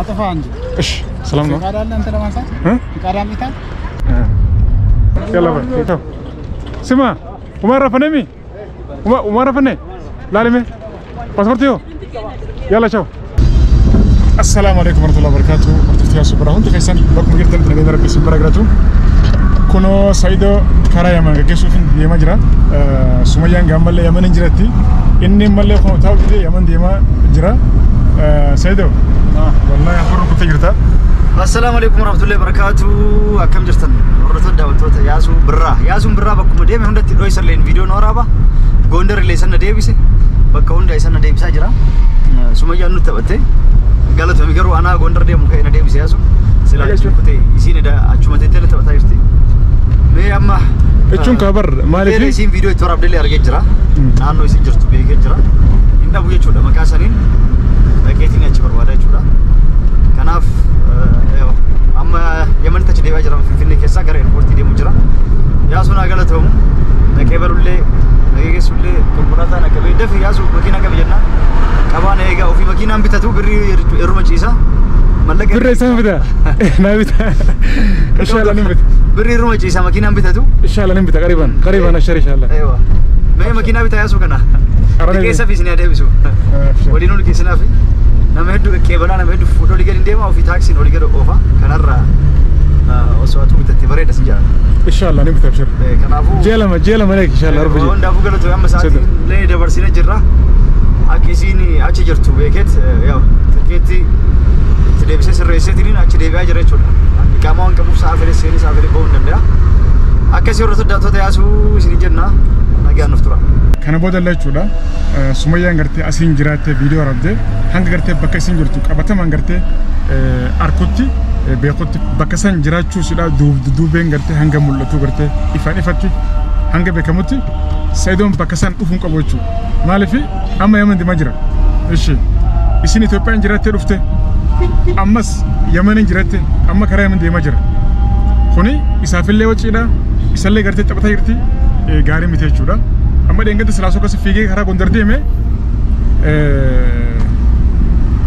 አጥፋ እንጂ። እሺ ሰላም ነው። ፍቃድ አለ አንተ ለማንሳት? ፍቃድ አምጥተሃል? يلا باي ስማ ኡማር ረፈነሚ ኡማር ረፈነ ላሊሜ ፓስፖርት ዮ يلا ቻው። السلام عليكم ورحمة الله وبركاته. Hordoftoota Yaasuu Birraa hundi keessan bakkuma jirtanitti nageenya Rabbii isin bira jiraatu. Kunoo Saayidoo karaa Yaman gaggeessuuf deemaa jira. Sumayyaan gaammallee Yaman hin jiratti. Inni ammallee kunoo taa'u didee Yaman deemaa jira. Saayidoo wallahi afur kuttee jirta. Assalaamu alaikum warahmatullahi wabarakatuh. Akkam jirtan hordoftoota daawwattoota Yaasuu Birraa. Yaasuun Birraa bakkuma deeme hundatti iddoo isalleen viidiyoon waraaba. Gondar illee isa na deebise. Bakka hunda isa na deebisaa jira. Sumayyaan nutti taphatte. Galatoomi garuu anaa Gondar deemu ka'ee na deebise Yaasuun. Silaa achi kutee isiin achuma teettee taphataa jirti. Mee amma Jechuun kabar maaliif? Isiin viidiyoo itti waraabdellee argee jira. Naannoo isiin jirtu beekee jira. Hin dhabu jechuudha maqaa saniin dhaqeetiin achi barbaada jechuudha. Kanaaf amma Yamanitti achi deebi'aa jira Finfinnee keessaa gara eerpoortii deemu jira. Yaasuun haa galatoomu. Dhaqee barullee dhaqee geessullee konkolaataa na qabee dafi Yaasuu makiinaa qabe jennaan. Qabaan eegaa ofii makiinaan bitatu birrii irruma ciisa. Mallaqa Birra isaan bita. Naa bita. Inshallah ni bita. Birrii irruma ciisa makiinaan bitatu. Inshallah ni bita qariban qariban ashari inshallah. Eewa. Mee makiinaa bita Yaasuu kana. Liqeessa fi isin haa deebisu. Waliin ol geessinaa fi nama hedduu qaqqeebalaa nama hedduu fuudhee olii gadi deema ofii taaksiin olii gadi oofa. Kanarraa osoo atuu bitatte bareeda sin jedha. Inshallah ni bita abshir. Kanaafuu Ji'a lama ji'a lama leek inshallah rabbi ji'a. Hundaafuu galatoo amma sa'aatii illee dabarsine jirra. Akka isiin achi jirtu beekeet tikeetti itti deebisee sirreesseetiin achi deebi'aa jira jechuudha. Iqaamaa waan qabuuf sa'a fedhe seenee sa'a fedhe bahuu hin danda'a. Akkasii hordoftoota daawwattoota Yaasuu isin jenna nagaan nuuf tura. Kana booda illee jechuudha Sumayyaan gartee asiin jiraattee viidiyoo waraabdee hanga gartee bakka isiin jirtu qabatamaan gartee arkutti beekutti bakka san jiraachuu sidhaa duubeen gartee hanga mul'atu gartee ifaan ifatti hanga beekamutti Saayidoon bakka san dhufuun qabu jechuudha. Maaliif amma Yaman deemaa jira. Ishi isin Itoophiyaan jiraattee dhufte ammas Yamaniin jiraatte amma karaa Yaman deemaa jira. Kuni isaafillee waciidha isallee gartee taphataa jirti gaarii miti jechuudha. Amma dheengadda silaasoo akkasii fiigee karaa Gondar deeme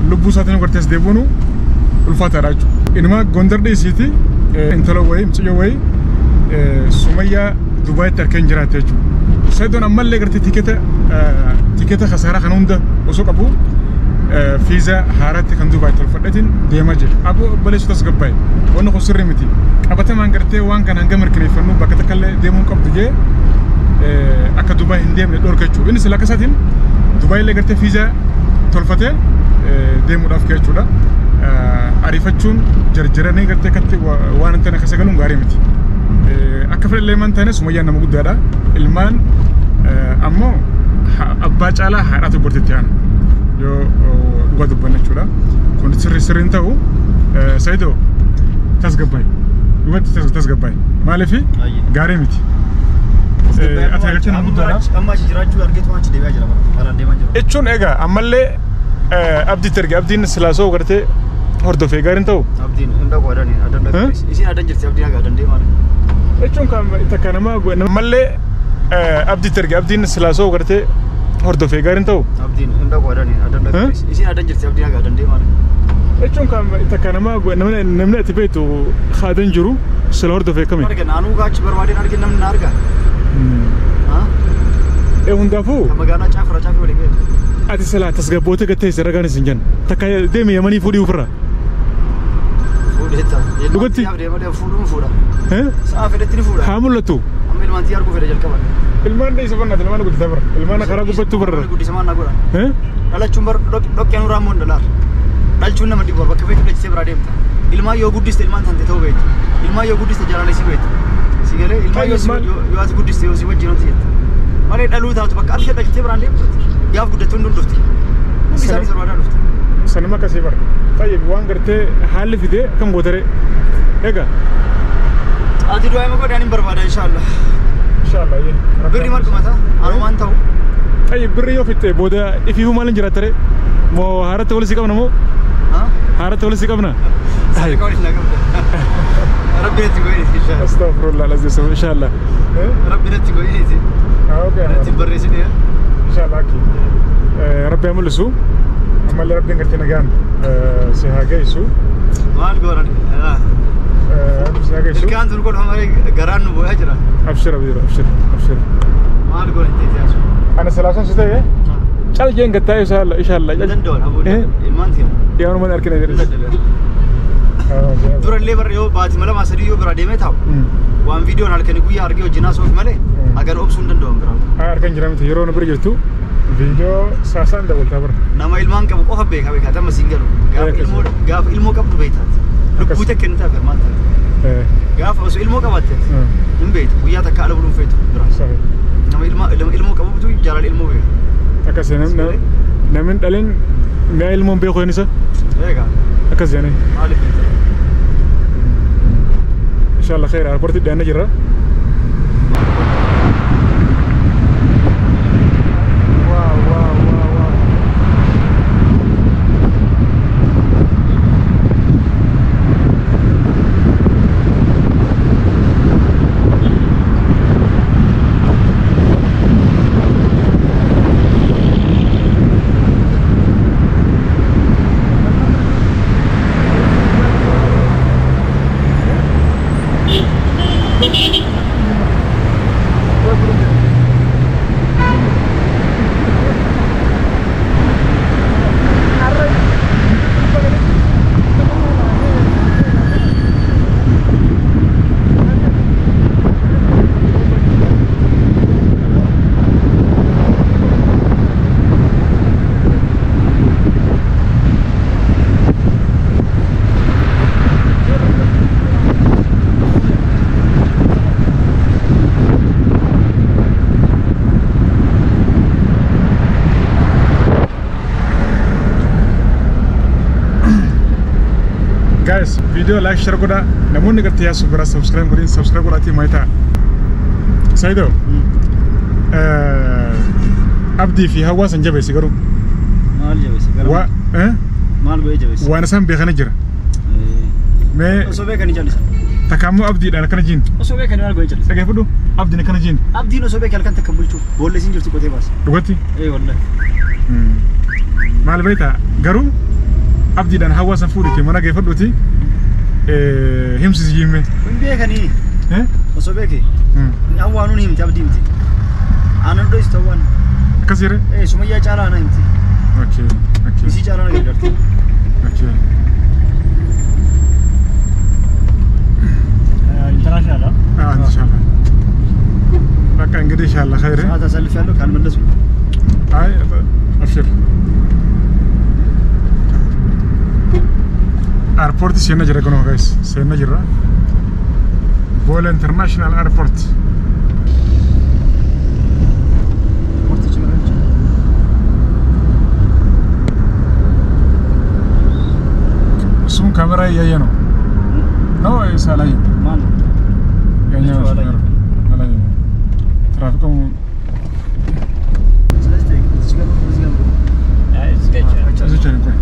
lubbuu isaatiin gartee as deebi'uun ulfaataadha jechuudha. Inuma Gondar dhiisiiti intala wayii mucayyoo wayii Sumayyaa Dubaayitti harkeen jiraatte jechuudha. Saayidoon ammallee gartee tikeeta kasaaraa kana hunda osoo qabu fiiza haaraatti kan Dubaay tolfadheetiin deemaa jira. Aboo obboleessu tasgabbaa'e wanni kun sirrii miti. Qabatamaan gartee waan kana hanga mirkaneeffannu bakka takka illee deemuu qabdu jee akka Dubaay hin deemne dhorka jechuudha. Innis lakka isaatiin Dubaay illee gartee fiiza tolfatee deemuudhaaf ka'e jechuudha. Ariifachuun jarjaranii gartee akkatti waan hin taane keessa galuun gaarii miti. Akka fedhallee ilmaan taane Sumayyaan nama guddaadha. Ilmaan ammoo abbaa caalaa haadhaatu gortetti aana. Yoo dhugaa dubbanna jechuudha. Kun sirrii sirrii hin ta'u Saayidoo tasgabbaa'e. Dhugatti tasgabbaa'e. Maaliif gaarii miti. Ati agartee nama guddaadha. Amma achi jiraachuu argeetu achi deebi'aa jira. Karaan deemaa jira. Jechuun egaa ammallee abdiitti erge abdiin silaasoo gartee hordofee gaariin ta'u. Abdiin hin dhaqu adan adan dhaqu. Isiin adan jirti abdiin haga adan deemaa. Jechuun kan takka nama ammallee abdiitti erge abdiin silaasoo gartee hordofee gaariin ta'u. Abdiin hin dhaqu adan adan dhaqu. Isiin adan jirti abdiin haga adan deemaa. Jechuun kan takka nama namni ati beektu haadan jiru sila hordofee kami. Argan anuu achi barbaadeen argin namni na arga. Hundaafuu. Kan magaalaa caafura caafii waliin ga'e. Ati silaa tasgabboota gattee isa ragaan isin jenna. Takka deemi Yamanii fuudhii ofirraa. Fuudheetta. Dhugatti? Deemalee fuudhuun fuudha. Sa'a fedhetti ni fuudha. Haa mul'atu. Amma ilmaan xiyyaa arguu fedha jalqaban. Ilmaan dheessa bannaati ilmaan guddisaa bara. Ilmaan karaa gubbattuu barra. Guddisamaan na godha. Dhalachuun bar dhoqqeen uraa immoo hin dhalaar. Dhalchuun nama dhibu bakka feetu dhalchitee biraa deemta. Ilmaan yoo guddiste ilmaan tante ta'uu beektu. Ilmaan yoo guddiste jaalala beektu. Si galee ilmaan yoo ati guddiste yoo si wajjin wanti jette. Malee dhaluu taatu bakka alkee dhalchitee biraan deemtu. Gaaf guddattuu hunduu dhufti. Hundi isaanii barbaadaa dhufti. Sanuma akkasii bara. Tayyib waan gartee haalli fidee kan gootaree. Egaa. Ati du'aa ima godhe ani hin barbaada inshallah. Inshallah. Birri maal dhumata? Anumaan ta'u. Tayyib birri yoo fixxe booda ifiifuu maal hin jiraattare? Moo haaratti wal si qabna moo? Haaratti wal si qabna? Rabbi natti go'eeti inshallah. Astaghfirullah al-aziz inshallah. Rabbi natti go'eeti. Okay. Natti barreessine. Inshallah. Rabbi haa mul'isu. Ammallee rabbiin gartee nagaan si haa geessu. Maal goona? Si haa geessu. Ilkaan tun godhama malee garaan nu boo'aa jira. Abshir abshir abshir abshir. Maal goona itti yaasu? Ana salaasan si ta'e cal jeen gattaa inshallah inshallah. Danda'uun aboo ilmaan tiima. Dhiyaanuma harkina jedhe. Durallee bara yoo baatii lama sadii yoo bira deemee taa'u waan viidiyoon halkanii guyyaa argee wajjin haasa'uuf malee hagan obsuu hin danda'u biraa. Harkan jira miti yeroo nu bira jirtu viidiyoo saasaan dabaltaa bara. Nama ilmaan qabu qofa beeka beeka tamma siin galu. Gaafa ilmoo qabdu beektaati. Lubbuu takka inni taafee maal taate. Gaafa osoo ilmoo qabaatte hin beektu guyyaa takka ala buluun feetu biraa. Nama ilmoo qabutu jaalala ilmoo beeka. Akkas namni dhalin mi'a ilmoon beeku isa. Eegaa. Akkas jedhanii. Maaliif beekta? Inshallah khair airportii dhiyaannee jirra. Wow wow wow wow. Guys, video like share godha. Namoonni gartee yaasu bira subscribe godhin subscribe godhaatii maayita. Sayido. Abdii fi hawaasan jabeessi garuu. Maal jabeessi garuu? Maal godhee jabeessi? Waan isaan beekanii jira. Mee osoo beekanii callisan. Takka immoo abdiidhaan akkana jiin. Osoo beekanii maal godhee callisan? Dhaggeeffadhu abdiin akkana jiin. Abdiin osoo beekee halkan takka bulchuuf boolla isiin jirtu qotee baasa. Dhugatti? Ee wallahi. Maal beektaa garuu abdiidhaan hawaasan fuudhiti mana geeffadhuuti himsisi jiimme. Hin beekanii. Osoo beekee. Hawaanuun himti abdii miti. Aannan dho'istu hawaan. Akkas jedhee? Ee Sumayyaa caalaa ana himti. Okay okay. Isii caalaa na gargaarti. Okay. International Ah ኢንሻአላህ በቃ እንግዲህ ኢንሻአላህ ኸይር ሰዓት አሳልፌያለሁ ካልመለሱ አይ አብሽር airport seenna jira kunoo guys seenna jirra Bole International Airport እሱም ካሜራ እያየ ነው ነው ወይስ አላየም? ማን ያኛው አላየም። ትራፊኩም እዚህ ቻለ ቆይ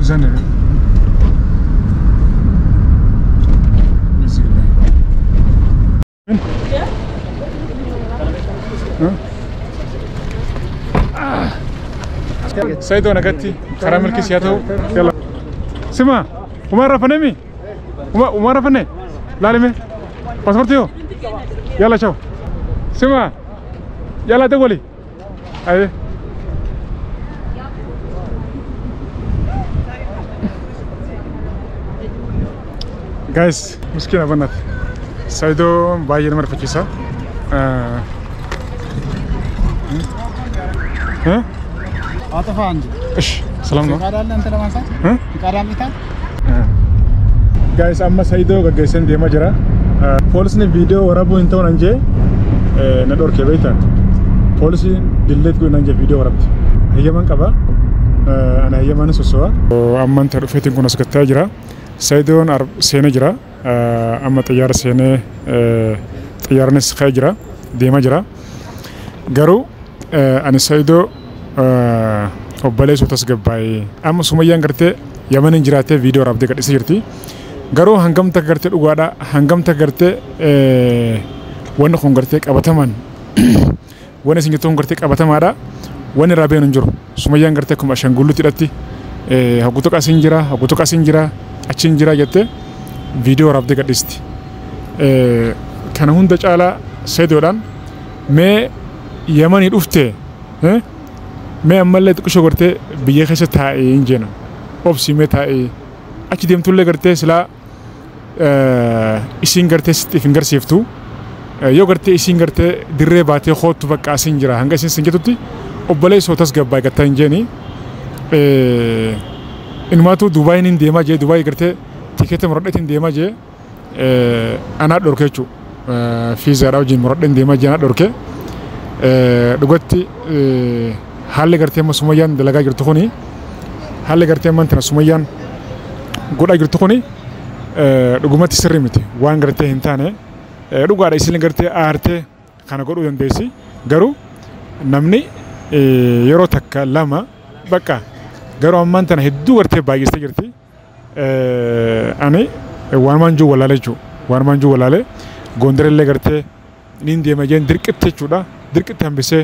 እዛ ነው እዚህ ላይ ሰይዶ ነገቲ karaa milkii siyaa ta'u yalla ስማ ኡማር ረፈነሚ ኡማር ረፈነ ላልሜ ፓስፖርት ይኸው ያላ ቻው ስማ ያላ ደወሊ አይ ጋይስ ምስኪና በእናትህ ሰይዶ baay'ee nama rifachiisa. አጥፋ እንጂ እሺ ሰላም ነው። ፈቃድ አለ አንተ ለማንሳት ፈቃድ አምጥተሃል? Guys amma Saidoo gaggeessan deemaa jira. Poolisni viidiyoo waraabuu hin ta'u nan jee na dhorkee beektaa. Poolisiin dilleet godhi nan jee viidiyoo waraabdi. Hayyaman qaba. Ana hayyamaan sosso'a. Amman ta dhufeetiin kun as gattaa jira. Saidoon seenee jira. Amma xiyyaara seenee xiyyaarnis ka'ee jira. Deemaa jira. Garuu ani Saidoo obboleessuu tasgabbaa'ee amma Sumayyaan gartee Yamaniin jiraattee viidiyoo waraabdee gadhiisee jirti. Garuu hangam takka gartee dhugaadha hangam takka gartee wanni kun gartee qabataman wanni isin jettu kun gartee qabatamaadha Wanni irraa beenu hin jiru. Sumayyaan gartee akkuma ashaangulluutti hidhatti hoggu tokko asiin jira, hoggu tokko asiin jira, achiin jira jettee viidiyoo waraabdee gadhiisti. Kana hunda caalaa Sayidoodhaan mee Yamanii dhuftee mee ammallee xiqqishoo gartee biyya keessa taa'ee hin jeena. Obsii mee taa'ee achi deemtullee gartee silaa isiin gartee sitti hin garsiiftu. Yoo gartee isiin gartee dirree baatee hoottu bakka asiin jira hanga isiin sin jettutti obboleessoo tasgabbaa gattaa hin jeeni. Inumaatu Dubaayin hin deemaa jee Dubaayii gartee tikeeta muradheetiin deemaa jee anaa dhorke jechuudha. Fiizaadhaa wajjin muradheen deemaa jee anaa dhorke. Dhugatti haalli gartee amma Sumayyaan dalagaa jirtu kuni haalli gartee amma tana Sumayyaan godhaa jirtu kuni dhugumatti sirrii miti waan gartee hin taane dhugaadha isin gartee aartee kana godhuu dandeessi garuu namni yeroo takka lama bakka garuu ammaan tana hedduu gartee baay'istee jirti ani waanumaan jiru wallaalee jechuudha waanumaan jiru wallaalee Gondarillee gartee niin deema jeen dirqitti jechuudha dirqitti hambisee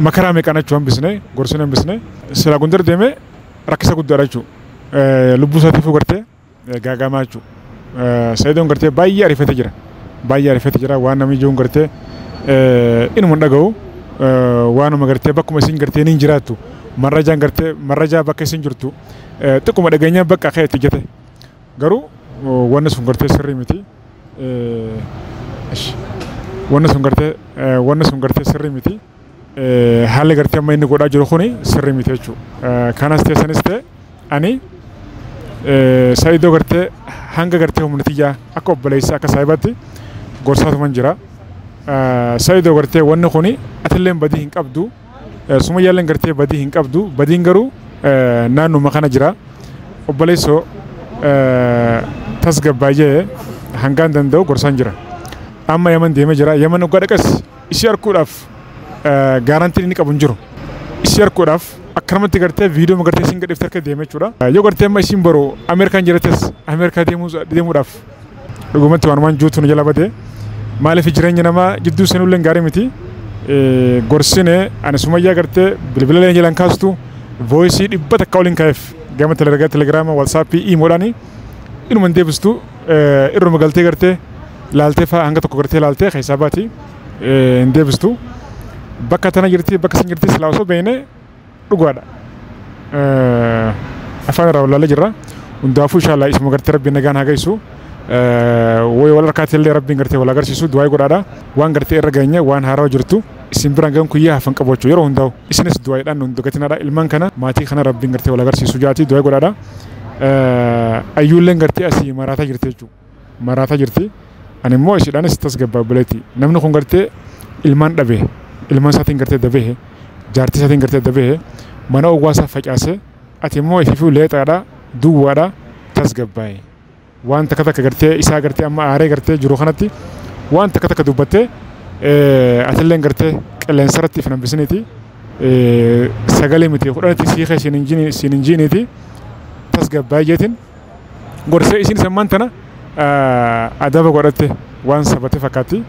makaraa meeqaan achuu hambisne gorsine hambisne silaa Gondar deemee rakkisa guddaadha jechuudha lubbuu isaatiifuu gartee gaagamaa jechuudha Sayidoon gartee baay'ee ariifatee jira baay'ee ariifatee jira waan namni jiruun gartee inuma hin dhaga'u waanuma gartee bakkuma isin gartee niin jiraattu marrajaan gartee marrajaa bakka isin jirtu xiqquma dhageenyaa bakka akka itti jete garuu wanni sun gartee sirrii miti wanni sun gartee wanni sun gartee sirrii miti haalli gartee amma inni godhaa jiru kuni sirrii miti jechuudha kanas ta'e sanis ta'e ani Sayidoo gartee hanga gartee humna tiyyaa akka obboleessa akka saahibaatti gorsaatuman jira Sayidoo gartee wanni kuni atilleen badii hin qabdu Sumayyaalleen gartee badii hin qabdu badiin garuu naannuma kana jira obboleessoo tasgabbaayee hangaan danda'u gorsaan jira amma Yaman deemee jira Yaman waggaa dhaqas ishee arguudhaaf gaarantiin inni qabu hin jiru ishee arguudhaaf akkanumatti gartee viidiyoo gartee isiin gadhiifte harka deeme jechuudha yoo gartee amma isiin boru Ameerikaan jirates Ameerikaa deemuudhaaf dhugumatti waanumaan juutu nu jala badee maaliif jireenya namaa jidduu seenullee gaarii miti gorsine ani Sumayyaa gartee bilbila jalaan kaastu voisii 100 oliin kaa'eef gama telegiraama waatsaappii iimoodhaani inuma deebistu irruma galtee gartee laaltee fa'aa hanga tokko gartee laaltee keessaa baati hin deebistu bakka tana jirti bakka sin jirti silaa osoo beekne dhugaadha. Afaan irraa wallaalee jirra hundaafuu inshallah isuma gartee rabbiin nagaan haa geessu wayi wal harkaatti illee rabbiin gartee wal agarsiisu du'aa godhaadha waan gartee irra geenye waan haarawaa jirtu isin biraan gahan kuyyaa hafan qabu jechuudha yeroo hundaa'u isinis du'aadhaan nun dugatinaadha ilmaan kana maatii kana rabbiin gartee wal agarsiisu jaati du'aa godhaadha. Ayyuulleen gartee asii maraataa jirti jechuudha maraataa jirti ani immoo isheedhaanis tasgabbaa buleeti namni kun gartee ilmaan dhabe ilmaan isaatiin gartee dabee jaartii isaatiin gartee dabee mana owwaasaa facaasee ati immoo ififuu leexaadha duwwaadha tasgabbaa'e waan takka takka gartee isaa gartee amma aaree gartee jiru kanatti waan takka takka dubbattee atilleen gartee qilleensarratti if hambisiniiti sagalee miti kudhanitti siiqee siin hin jiiniiti tasgabbaa'e jeetiin gorsee isin sammaan tana adaba godhatte waan sabate fakkaatti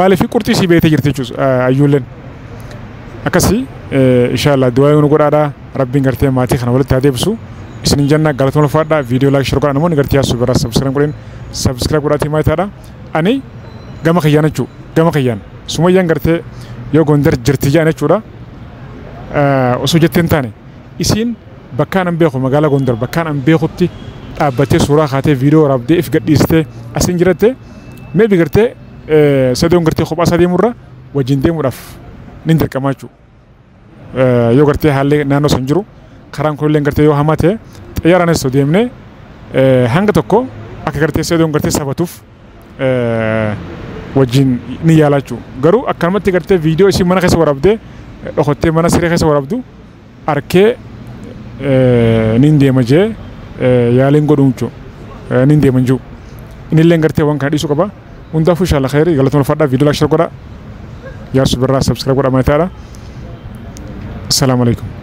maaliif qurxii isii beektee jirti jechuudha ayyuulleen akkasii inshallah du'aa nu godhaadha rabbiin gartee maatii kana walitti haa deebisu isin hin jenna galatuma ulfaadha viidiyoo laayik share godhaa namoonni gartee yaasuu biraa sabskiraayib godhin sabskiraayib godhaatii maayitaadha ani gama kiyyaan jechuudha gama kiyyaan Sumayyaan gartee yoo Gondar jirti jedhan jechuudha osoo jettee hin taane isiin bakkaan an beeku magaalaa Gondar bakkaan an beekutti dhaabbattee suuraa kaatee viidiyoo waraabdee if gadhiistee asiin jiratte meebi gartee Sayidoon gartee kophaa isaa deemurra wajjin deemuudhaaf nin dirqamaa jechuudha. Yoo gartee haalli naannoo san jiru karaan kunillee gartee yoo hamaa ta'e xiyyaaraanis osoo deemnee hanga tokko akka gartee Sayidoon gartee sabatuuf wajjin ni yaalaa jechuudha. Garuu akkanumatti gartee viidiyoo isiin mana keessa waraabdee dhokottee mana siree keessa waraabdu arkee nin deema jee yaaliin godhuun jechuudha. Nin deema jiru. Innillee gartee waan kana dhiisuu qaba. Hundaafuu inshallah khayri galatuma ulfaadhaa viidiyoo laayik share godhaa. Yaasuu birraa sabskiraayib godhaa maayitaadha. Assalaamu alaikum.